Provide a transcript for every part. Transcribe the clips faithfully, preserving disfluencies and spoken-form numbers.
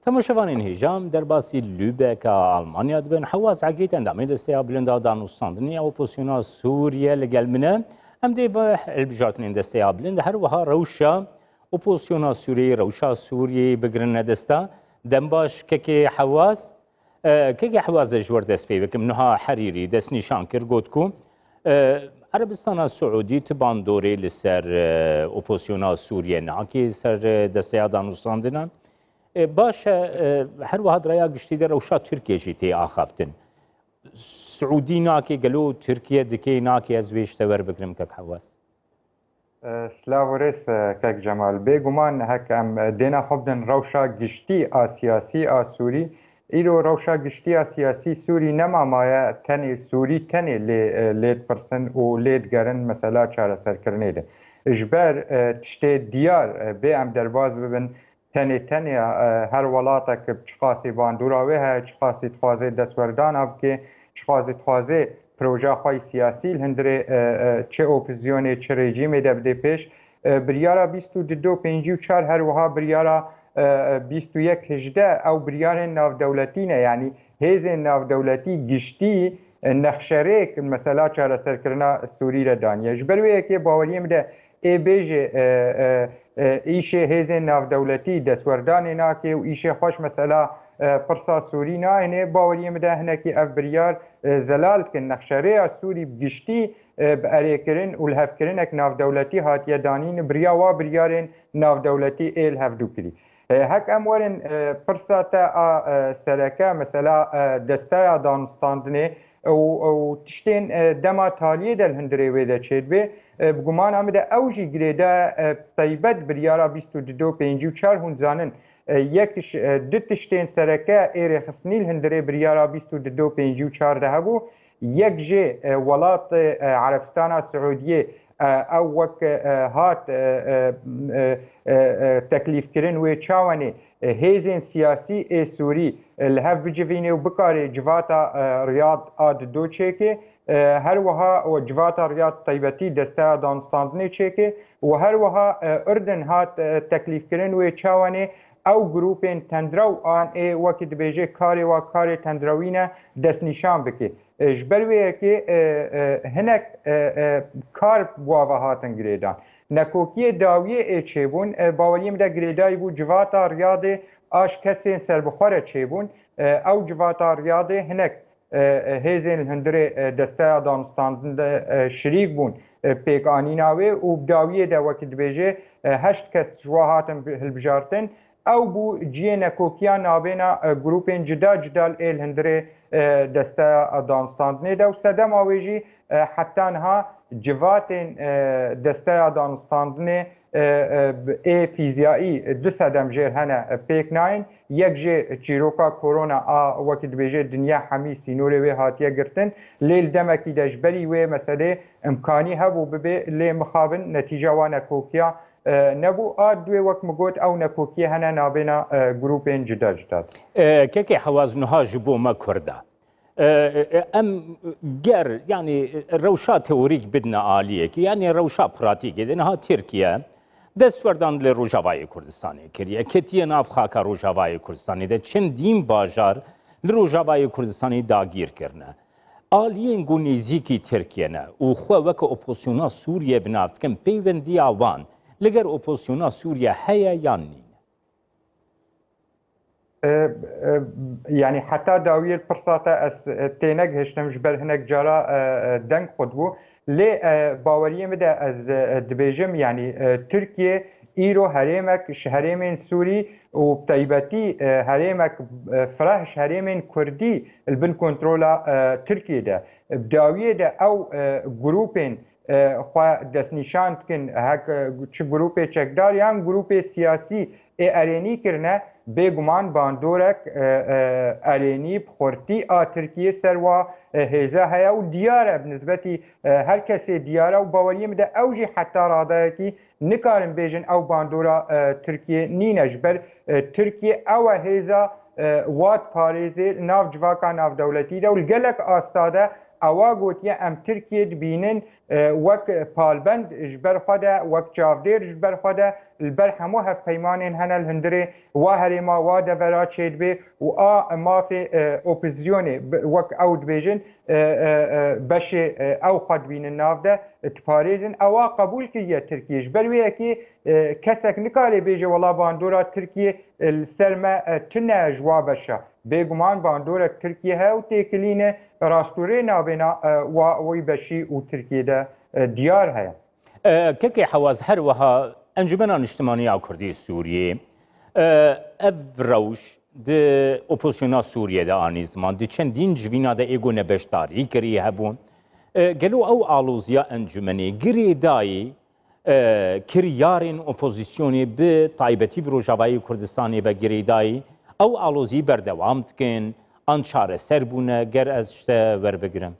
Temaşevanên hêja, em derbasî Lübeck a Almanya dibin. Hewaz Egît, endamê Desteya Bilind a Danûstandinê ya Opozisyona Sûriye li gel min e. Em dê ve hilbijartinên Desteya Bilind her wiha rewşa Opozisyona Sûriyeyê, rewşa Sûriyeyê bigirine desta. Dem baş kekê Hewaz. E, kekê Hewaz, ez ji we re dest pê bikim. Niha Herîrî destnîşan kir, got ku, e, Erebistana Siûdî ti bandorê li ser, e, Opozisyona Sûriye nake, ser, e, Desteya Danûstandinan. E, baş e, e, her wiha di raya giştî de rewşa Tirkiye jî tê axaftin. Siûdî nake, gelo Tirkiye dike, nake, ez wê ji te werbigrim kek Hewaz? E, silav û rêz, e, kek Cemal. Bêguman hek em, e, dêna xwe bidin rewşa giştî a siyasî a Sûrî. Îro rewşa giştî a siyasî Sûrî nema maye tenê Sûrî tenê lê, e, lê dipirsin û lê digerin mesela çareserkirinê de. Ji ber, e, tiştê diyar, e, bê em derbas bibin, tenê tenê, e, her welatek çiqasî bandora wê heye, çiqasî dixwaze destwerdana bike, çiqasî dixwaze proja xwe yî siyasî li hundirê, e, e, çi opozîsyonê, çi rejîmê de bide pêş. E, biryara bîst û du pêncî û çar her wiha biryara, e, e, bîst û yek hejdeh ew biryarên navdewletî ne, yanî hêzên navdewletî giştî, e, nexşerêk mesela çareserkirina Sûrî re daniye. Ji ber wê yekê baweriyê min de ê bêjê, e, e, e, îşê hêzên navdewletî destwerdanê nake û îşê xweş mesela, e, pirsa Sûrî nayêne, baweriyê min de hinekî ev biryar, e, zelal dikin. Nexşerêya Sûrî bi giştî, e, bi erêkirin û lihevkirinek navdewletî hatiye danîn, bi riya wa biryarên navdewletî ê li hevdû kirî. E, hek em werin, e, pirsa te a, e, sereke, mesela, e, desteya danûstandinê, û, û tiştên, e, dema taliyê de li hundirê wê de çêdibe. E, bi gumana min de ew jî girêdaye, e, taybet biryara bîst û du pêncî û çar hûn dizanin, e, yek ji, e, du tiştên sereke ê rêxistinî li hundirê biryara bîst û du pêncî û çar de hebû. Yek jê, e, welat, e, Erebistana Siûdiyê, e, ew wek, e, hat, e, e, e, e, e, teklîfkirin wê çawenê, e, hêzên siyasî ê Sûrî, e, li hev bicivîne û bikare civata, e, Riyad a dido çêke, e, her wiha û civata Riyad taybetî desteya danûstandinê çêke û her wiha, e, Urdin hat, e, teklîfkirin wê çawenê ew grûpên tendrew an ê wekî dibêje karê wa karê tendrewî ne destnîşan bike. E, ji ber wê yekê, e, e, hinek, e, e, kar bi wa ve hatin girêdan. Nekokiyê dawiyê ê çêbûn, e, baweriyê min de girêdayî bû civata Riyadê a ji kesên serbixwe re çêbûn. E, ew civata Riyadê hinek, e, e, hêzên li hundirê, e, desteya danûstandin de, e, şirîk bûn, e, pêkanîna wê û bi dawiyê de wekî dibêje, e, heşt kes ji wa hatin bi-, hilbijartin. Ew bû cihê nekokiya navbêna, e, grûpên cuda cuda li ê li hundirê, e, desteya danûstandinê de û sedema wê jî, e, heta niha civatên, e, desteya danûstandinê, e, e, bi ê fîziyayî du sedem jêr hene, e, pêk nayên. Yek jê çîroka korona a wekî dibêje dinya hemî sînorê wê hatiye girtin. Lê li demekî de ji berî wê meselê imkanî hebû bibe, lê mixabin netîca wa nekokiya e, nebû. A duê wek min got, ew nekokiyê hene navbêna, e, grûpên cuda cuda de. E, kekê Hewaz, niha ji bo me Kurda. E, e, em ger, yanî, rewşa teorîk bidine aliyekî, yanî rewşa pratîkê de niha Tirkiye destwerdan li Rojavayê Kurdistanê kiriye, ketiye nav xaka Rojavayê Kurdistanê de çendîn bajar li Rojavayê Kurdistanê dagîr kirine. Aliyên ku nêzîkî Tirkiye ne û xwe weke opozisyona Sûriye bi nav dikin, peywendiya wan li gel opozisyona Sûriye heye yan nîne? E, e, yanî heta dawiyê pirsa te ez, e, tênegihiştim, ji ber hinek cara, e, e, deng qut bû. Lê, e, baweriyê min de ez, e, dibêjim, yanî, e, Tirkiye îro herêmek ji herêmên Sûrî û bi taybetî, e, herêmek, e, fireh ji herêmên Kurdî li bin kontrola, e, Tirkiyê de. Bi dawiyê de ew, e, grûpên, e, xwe destnîşan dikin, hek, e, çi grûpê çekdar yan grûpê siyasî ê erênî kirine, bêguman bandorek, e, e, erênî bi xurtî a Tirkiyê ser wa, e, hêza heye û diyar e, bi nisbetî, e, her kesê diyar e û baweriyê min de ew jî heta radayekî nikarin bêjin ew bandora, e, Tirkiyê nîne. Ji ber, e, Tirkiye ew e hêza, e, wa diparêzê li nav civaka navdewletî de û li gelek asta de Ewa gotiye, em Tirkiye dibînin, e, wek palbend ji ber xwe de, wek çavdêr ji ber xwe de, li ber hemû hevpeymanên hene li hundirê wa herêma, wa devera çêdibê û a mafê, e, opozîsyonê, bi-, wek ew dibêjin, e, e, e, beşê, e, ew xwe dibînin nav de, e, diparêzin. Ewa qebûl kiriye Tirkiye. Ji ber wê yekê, e, kesek nikare bêje, wela bandora Tirkiye, e, li ser me, e, tune ji wa beşa. Bêguman bandorek Tirkiye heye û têkilîne rastûrê nabêna, e, wa wî beşî û Tirkiye de, e, diyar heye. E, Kekê Hewaz, her wiha Encûmena Niştimanî ya Kurdî Sûriyê, e, ev rewş di opozisyona Sûriyê de anî ziman, di çendîn civîna de ê ku nebeşdarî kirî hebûn. E, gelo ew aloziya encûmenê girêdayî, e, kiryarên opozisyonê bi taybetî bi Rojavayê Kurdistanê ve girêdayî, ew alozî berdewam dikin, an çareser bûne, ger ez ji te werbigirim?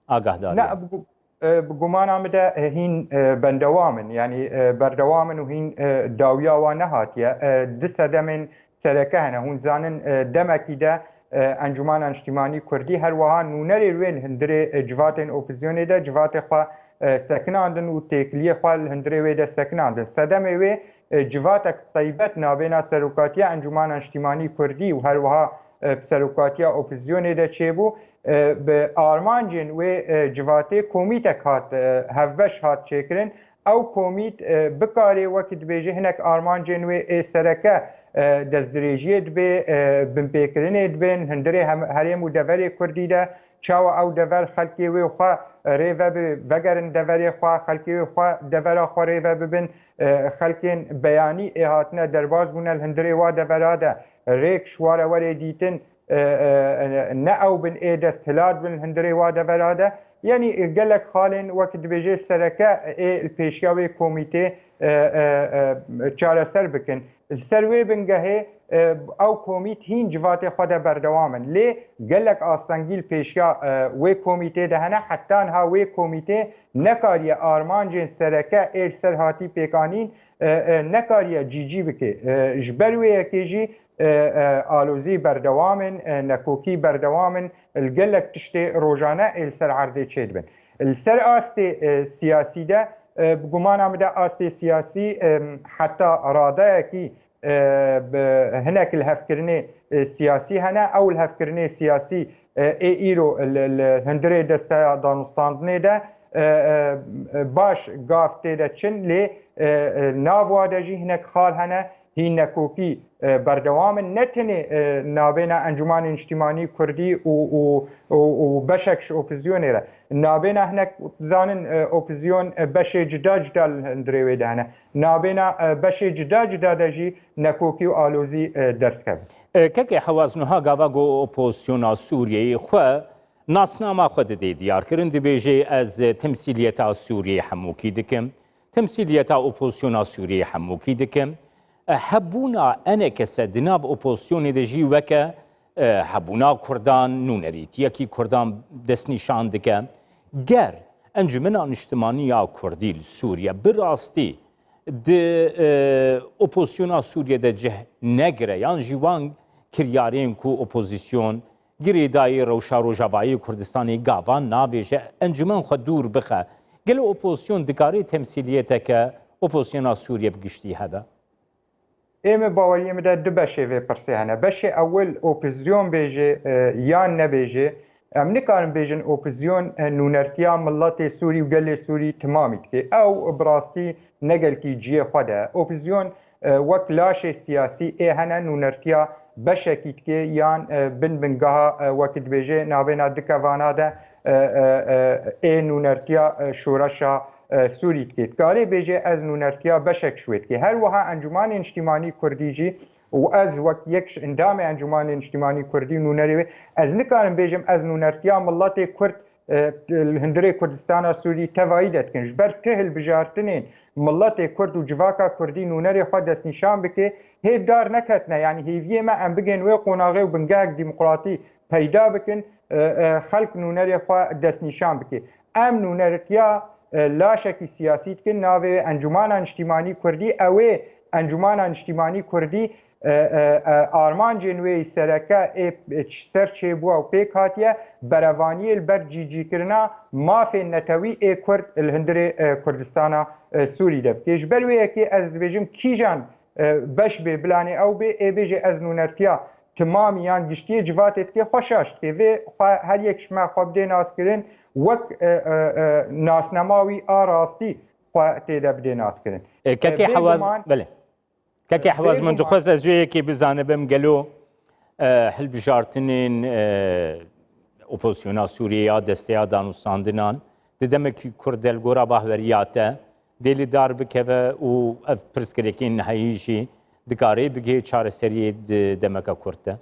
Agahdarî. Ne, bi gu-, e, bi gumana min de, e, hîn, e, bendewam in, yanî, e, berdewam in û hîn, e, dawiya wan nehatiye. E, du sedemên sereke hene. Hûn dizanin, e, demekî de, e, Encûmana Niştimanî Kurdî her wiha nûnerê wê li hundirê, e, civatên opozîsyonê de civatê xwe, e, sekinandin û têkiliyê xwe li hundirê wê de sekinandin. Sedemê wê, e, civatek taybet nabêna serokatiya Encûmana Niştimanî Kurdî û her wiha, e, bi serokatiya opozîsyonê de çêbû. E, bi armancên wê, e, civatê komîtek hat, e, hevbeş hat çêkirin. Ew komît, e, bikarê wekî dibêje hinek armancên wê ê sereke, e, destdirêjiyê dibe, e, binpêkirinê dibin, hundirê hem-, herêm û deverê Kurdî de çawa ew dever xelkê wê xwe rê vebe, vegerin deverê xwe, xelkê wê xwe devera xwe rê ve bibin, e, xelkên beyanî ê hatine derbas bûne li hundirê wa devera de rêk ji wa re were dîtin, e, e, ne ew bin ê desthilat bin li hundirê wa devera de. Yanî, e, gelek xalên wek dibêje sereke ê li pêşiya wê komîtê, e, e, e, çareser bikin. Li ser wê bingehê, e, ew komît hîn civatê xwe de berdewam in. Lê gelek astengî li pêşiya, e, wê komîtê de hene. Heta niha wê komîtê nekariye armancên sereke ê li ser hatî pêkanîn, e, e, nekariye cîcî bike. E, ji ber wê yekê jî, e, e, alozî berdewam in, e, nekokî berdewam in, li gelek tiştê rojane ê li ser erdê çêdibin. Li ser astê, e, siyasî de, e, bi gumana min de astê siyasî, e, heta radayekî, e, bi hinek li hevkirinê, e, siyasî hene. Ew li hevkirinê siyasî, e, ê îro li, li hundirê desteya danûstandinê de, e, e, baş gav tê de çin, lê, e, e, nav wa de jî hinek xal hene, hîn nekokî, e, berdewam in. Ne tenê, e, nabêna Encûmanê Niştimanî Kurdî û, û, û, û beşek ji opozîsyonê re. Nabêna hinek zanin, e, opozîsyon, e, beşê cida cida li hundirê wê de hene. Nabêna, e, beşê cida cida de jî nekokî û alozî, e, derdikevin. E, Kekê Hewaz, niha gava ku opozisyona Sûriyeyê xwe nasnama xwe didê diyarkirin, dibêje, ez temsîliyeta Sûriyeyê hemûkî dikim, temsîliyeta opozisyona Sûriyeyê hemûkî dikim. E, hebûna enekese di nav opozisyonê de jî weke, e, hebûna Kurdan, nûnerîtiyekî Kurdan destnîşan dike. Ger Encûmena Niştimanî ya Kurdî li Sûriye bi rastî di, e, opozisyona Sûriye de cih negire yan jî wan kiryarên ku opozîsyon girêdayî rewşa Rojavayê Kurdistanê gavan navêje, encûmen xwe dûr bixe, gelo opozîsyon dikare temsîliyeteke opozisyona Sûriye bi giştî hebe? Ê min baweriyê min de du beşê vê pirsê hene. Beşê ewil opozîsyon bêje, e, yan nebêje, em nikarin bêjin opozîsyon, e, nûnertiya miletê Sûrî û gelê Sûrî timamî dike. Ew bi rastî ne gelkî cihê xwe de. Opozîsyon, e, wek laşê siyasî ê hene nûnertiya beşekî dike yan, e, bin bingeha, e, wekî dibêje navêna du kevana de, e, e, e, ê nûnertiya, e, şoreşa, e, Sûrî dike. Dikarê bêje ez nûnertiya beşek ji wê dike. Her wiha Encûmanê Niştîmanî Kurdî jî û ez wek yek ji endamê Encûmanê Niştîmanî Kurdî û nûnerê wê, ez nikarim bêjim ez nûnertiya miletê Kurd, e, li hundirê Kurdistana Sûrî tevayî de dikin. Ji ber tu hilbijartinên miletê Kurd û civaka Kurdî nûnerê xwe destnîşan bike, hêv dar neketine. Yanî hêviyê me em bigên wê qonaxê û bingehek demokratî peyda bikin, e, e, xelk nûnerê xwe destnîşan bike. Em nûnertiya, e, laşekî siyasî dikin, navê wê Encûmana Niştîmanî Kurdî, ew ê Encûmana Niştîmanî Kurdî, e, e, e, armancên wê yî sereke ê, ê ç-, ser çêbûwa û pêk hatiye berevaniyê li ber cîcîkirina mafên netewî ê Kurd li hundirê, e, Kurdistana, e, Sûrî de bike. Ji ber wê yekê ez dibêjim kîjan, e, beş bê bilanê ew bê, ê bêje ez nûnertiya timamî yan giştiyê civatê dikê xwe şaş dikê. Vê xwe her yek ji me xwe bidê naskirin wek, e, e, e, nasnema wî a rastî xwe tê de bidê naskirin. E, kekê E, Hewaz, bêguman, belê. Kekê Hewaz, min bêguman dixwest ez wê yekê bizanibim, gelo, e, hilbijartinên, e, opozisyona Sûriyê ya Desteya Danûstandinan di demekî kurt de li gora bahweriya te dê li dar bikeve û ev pirsgirêkên nihayî jî dikare bigihê çareseriyê di demeke kurt de?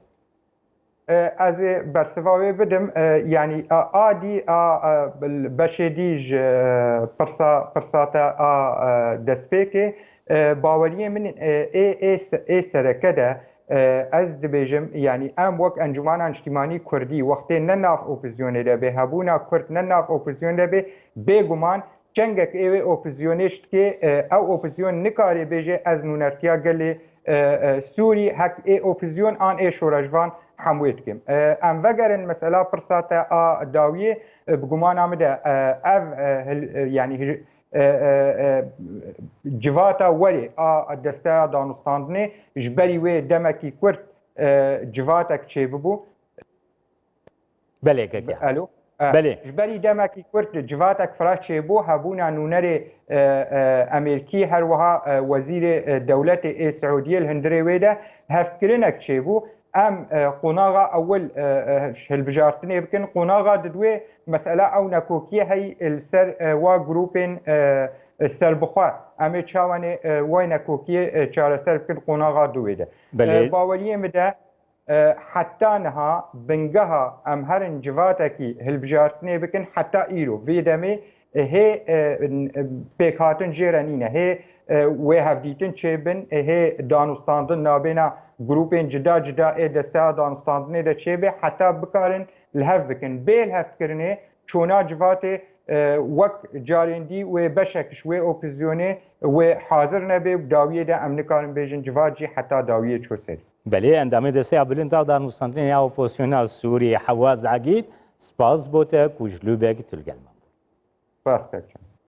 E, ez ê bersiva wê bidim. E, yanî a, a dî a, a, beşê dî ji, e, pirsa, pirsa te a, e, destpêkê. E, baweriyê min, e, ê, ê, se- ê sereke de, e, ez dibêjim, yanî em wek Encûmana Niştîmanî Kurdî wextê ne nav opozîsyonê de bê, hebûna Kurd ne nav opozîsyonê de bê, bêguman çengek ê wê opozîsyonê ştikê, e, ew opozîsyon nikarê bêje ez nûnertiya gelê, e, e, Sûrî hek ê opozîsyon an ê şoreşvan hemûyê dikim. E, em vegerin mesela pirsa te a dawiyê, e, bi gumana min de, e, ev, e, hil- e, yanî hil- e, e, e, civata werê a Desteya Danûstandinê ji berî wê demekî kurt, e, civatek çêbibû. Belê, keke. Alo? E, Belê. Ji berî demekî kurt civatek fireh çêbû, hebûna nûnerê, e, e, Amerîkî, her wiha, e, wezîrê, e, dewletê ê Siûdiyê li hundirê wê de hevkirinek çêbû. Em, e, qonaxa ewil, e, e, hilbijartinê bikin. Qonaxa di duwê mesela ew nekokiyê heyî li ser, e, wa grûpên, e, e, serbixwe. Em ê çawanê, e, way nekokiyê, e, çareser bikin qonaxa duwê de. Belê. E, baweriyê min de, e, heta niha bingeha em herin civatekî hilbijartinê bikin heta îro. Vê demê, e, hê, e, n- e, pêkhatin jê re nîne. Hê, e, wê hevdîtin çêbin, e, hê danûstandin nabêna grûpên cida cida ê Desteya Danûstandinê de çêbe heta bikarin li hev bikin. Bê li hev kirinê çona civatê, e, wek carên dî wê beşek ji wê opozîsyonê wê hazir nebe û dawiyê de em nikarin bêjin civat jî heta dawiyê çû serî. Belê, endamê Desteya Bilind a Danûstandinê ya Opozisyona Sûriyê Hewaz Egîd, spas bo te ku ji Lûbek tu li gel me bû. Spas, kekçe.